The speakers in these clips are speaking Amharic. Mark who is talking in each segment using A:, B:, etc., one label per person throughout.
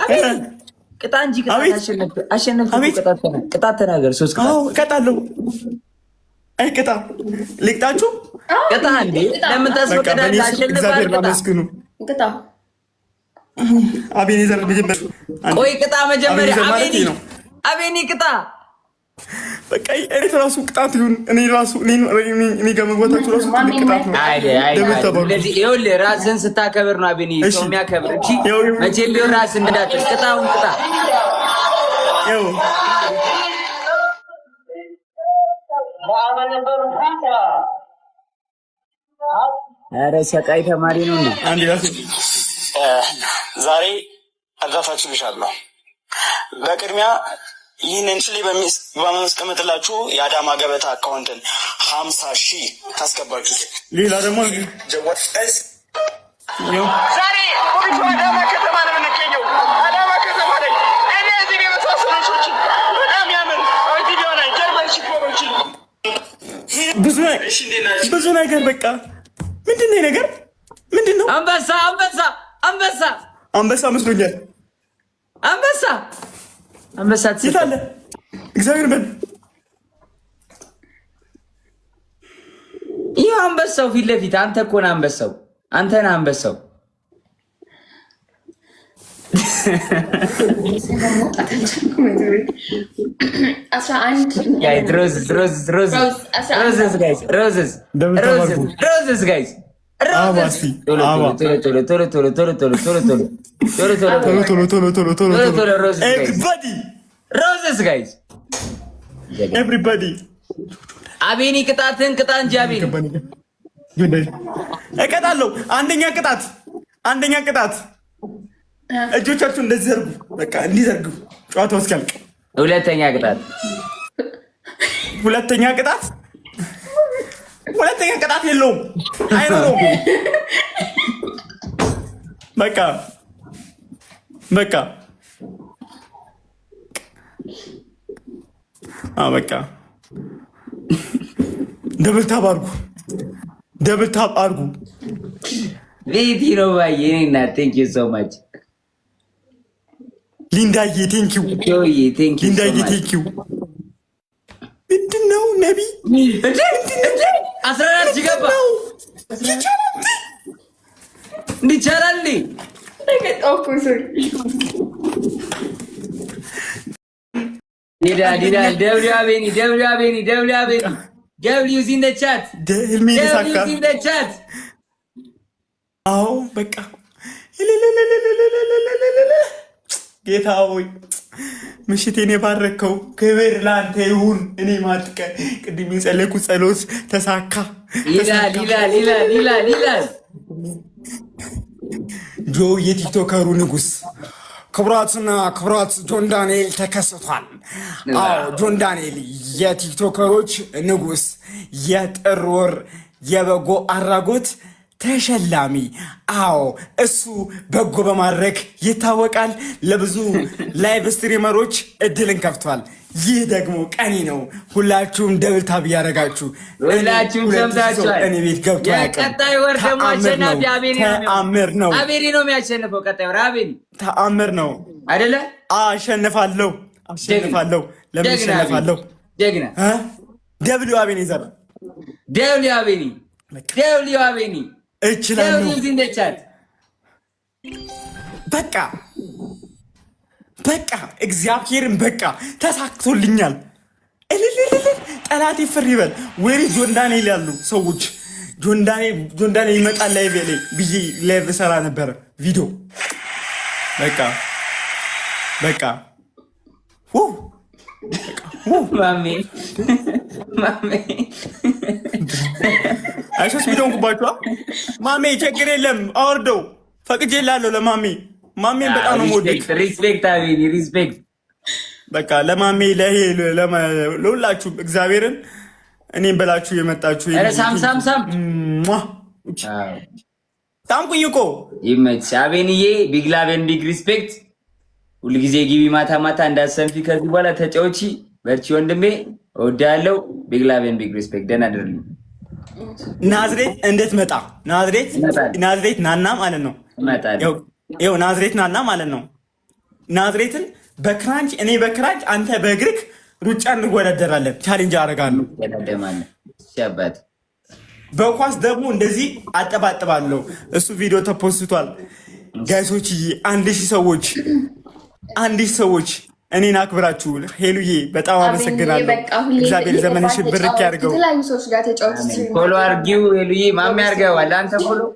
A: አቤኒ ቅጣ እንጂ ቅጣት። አሸነፍክ። ቅጣት ተናገር። ሶስት ቅጣት።
B: እቀጣለሁ። አይ ቅጣ ልቅጣችሁ።
A: ቅጣ እንዴ! ለምን ታስፈቅዳለህ?
B: እግዚአብሔር አመስግኑ።
C: ቅጣ።
B: አቤኔዘር መጀመሪያ።
A: ቆይ ቅጣ መጀመሪያ። አቤኒ አቤኒ ቅጣ።
B: በቃ እኔ ራሱ ቅጣት ይሁን። እኔ ራሱ እኔ ጋር መግባታችሁ ራሱ ትልቅ ቅጣት ነው።
A: እንደዚህ ይኸውልህ፣ ራስህን ስታከብር ነው አቤኒ ሰው የሚያከብር እንጂ መቼም ቢሆን ራስህን እንዳትል። ቅጣውን ቅጣ። ኧረ ሰቃይ ተማሪ ነው።
D: ዛሬ እርዳታችሁ ልሻለሁ። በቅድሚያ ይህንን ስሌ በማስቀመጥላችሁ የአዳማ ገበታ አካውንትን 50,000 ታስገባችሁት።
B: ሌላ ደግሞ
D: ዛሬ ቆይቶ አዳማ ከተማ ነው የምንገኘው። አዳማ ከተማ ላይ እነዚህን የመሳሰሉ ሾችን በጣም ያምር ሆነ ጀርመን ሽፎሮችን
B: ብዙ ነገር በቃ ምንድን ነው ነገር ምንድን ነው?
A: አንበሳ አንበሳ አንበሳ
B: አንበሳ መስሎኛል።
A: አንበሳ አንበሳ።
B: የት አለ? እግዚአብሔር በል።
A: ይህ አንበሳው ፊት ለፊት አንተ እኮ ነህ አንበሳው። አንተ ነህ አንበሳው። Roses, roses, roses, guys, roses, roses, guys. ቶሎ ቶሎ ቶሎ ቶሎ ቶሎ ቶሎ ቶሎ
B: ቶሎ ቶሎ ቶሎ ቶሎ
A: ቶሎ
B: everybody.
A: Roses, guys.
B: Everybody.
A: አቤኒ ቅጣትን ቅጣ እንጂ አቤኒ።
B: እቀጣለሁ። አንደኛ ቅጣት፣ አንደኛ ቅጣት እጆቻችሁ እንደዚህ ዘርጉ። በቃ እንዲዘርጉ ጨዋታው እስኪያልቅ።
A: ሁለተኛ ቅጣት።
B: ሁለተኛ ቅጣት፣ ሁለተኛ ቅጣት የለውም፣ አይኖረውም። በቃ በቃ በቃ double tap አድርጉ፣ double tap አድርጉ።
A: ቤቲ ነው ባዬ የኔ እናት፣ thank you so much.
B: ሊንዳዬ thank you፣ ሊንዳዬ thank you። ምንድን ነው ነቢ?
A: 14 ገባ። እንዲቻላል። ይላል ይላል። W አቤኒ፣ W አቤኒ፣ W አቤኒ፣ W in the chat.
B: ህልሜ ተሳካ።
A: W in the chat.
B: አዎ በቃ ጌታ ሆይ ምሽቴን የባረከው ክብር ለአንተ ይሁን። እኔ ማጥቀ ቅድም የጸለይኩት ጸሎት ተሳካ።
A: ይላል ይላል ይላል ይላል ይላል።
B: ጆ የቲክቶከሩ ንጉስ።
E: ክቡራትና ክቡራት ጆን ዳንኤል ተከስቷል። አዎ ጆን ዳንኤል የቲክቶከሮች ንጉስ፣ የጥር ወር የበጎ አድራጎት ተሸላሚ። አዎ እሱ በጎ በማድረግ ይታወቃል። ለብዙ live streamer ኦች እድልን ከፍቷል። ይህ ደግሞ ቀኔ ነው። ሁላችሁም double tap እያደረጋችሁ
A: ሁላችሁም ሰምታችኋል።
E: እኔ ቤት ገብቶ አያውቅም።
A: የቀጣይ ወር ደግሞ
E: ተአምር ነው።
A: አሸናፊ አቤኒ ነው።
E: ተአምር ነው።
A: አቤኒ ነው የሚያሸንፈው። ቀጣይ ወር አቤኒ
B: ተአምር ነው።
A: አይደለ?
B: አሸንፋለሁ፣ አሸንፋለሁ። ለምን እሸነፋለሁ?
A: ጀግና።
B: W አቤኔዘር።
A: W አቤኒ፣ W አቤኒ።
B: እችላለሁ።
A: W in the chat.
B: በቃ በቃ እግዚአብሔርን በቃ ተሳክቶልኛል። እልልልል ጠላቴ ፍር ይበል። Where is ጆን ዳንኤል ያሉ ሰዎች ጆን ዳንኤል ይመጣል live ላይ ብዬ live ሰራ ነበረ ቪዲዮ። በቃ በቃ።
A: ማሜ ማሜ።
B: አይ 3 ሚሊዮን ኩባችኋ። ማሜ ችግር የለም አወርደው ፈቅጄላለሁ ለማሜ። ማሜን በጣም ነው የምወድቅ።
A: Respect አቤኒ፣ respect.
B: በቃ ለማሜ ለሄ ለሁላችሁም እግዚአብሔርን እኔም በላችሁ የመጣችሁ
A: ኧረ ሳም ሳም ሳም።
B: ሳምኩኝ እኮ።
A: ይመች አቤንዬ። Big love and big respect። ሁልጊዜ ግቢ ማታ ማታ እንዳትሰንፊ። ከዚህ በኋላ ተጫውቺ፣ በርቺ ወንድሜ፣ እወድሃለሁ። Big love and big respect። ደህና ደርልኝ።
B: ናዝሬት እንድትመጣ ናዝሬት ናዝሬት ናና ማለት ነው።
A: እመጣለሁ።
B: ይኸው ናዝሬት ናና ማለት ነው። ናዝሬትን በክራንች፣ እኔ በክራንች አንተ በእግርክ ሩጫ እንወዳደራለን። Challenge አደርጋለሁ።
A: አባት።
B: በኳስ ደግሞ እንደዚህ አጠባጥባለሁ። እሱ ቪዲዮ ተፖስቷል። Guys ኦችዬ፣ 1000 ሰዎች፣ 1000 ሰዎች እኔን አክብራችሁ፣ ሄሉዬ በጣም አመሰግናለሁ። እግዚአብሔር ዘመንሽን ብርክ ያድርገው።
C: የተለያዩ ሰዎች ጋር ተጫወት።
A: Follow አርጊው ሄሉዬ፣ ማሚ አርገዋል። አንተ follow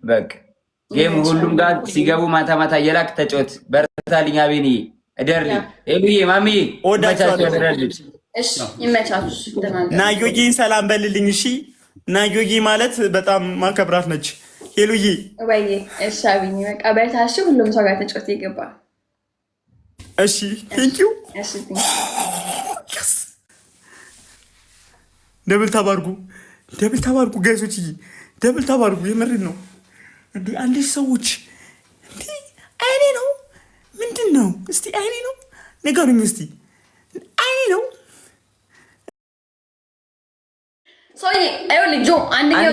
A: በቃ game ሁሉም ጋር ሲገቡ ማታ ማታ እየላክ ተጫወት። በርታልኝ አቤንዬ፣ እደርልኝ ሄሉዬ፣ ማሚዬ።
B: እወዳቸዋለሁ።
C: ይመቻችሁ።
B: ናዮዬን ሰላም በልልኝ እሺ። ናዮዬ ማለት በጣም ማከብራት ነች። ሄሉዬ።
C: ወይ እሺ፣ አብኝ በቃ በርታሽ። ሁሉም ሰው ጋር ተጫወት ይገባል።
B: እሺ፣ thank you። Double tap አድርጉ፣ double tap አድርጉ guys ኦች፣ double tap አድርጉ። የምሬን ነው እንዴ! 1000 ሰዎች እንዴ! አይኔ ነው ምንድን ነው? እስቲ አይኔ ነው ንገሩኝ እስቲ፣ አይኔ ነው?
C: ሰውዬ፣ ይኸውልህ ጆ አንደኛው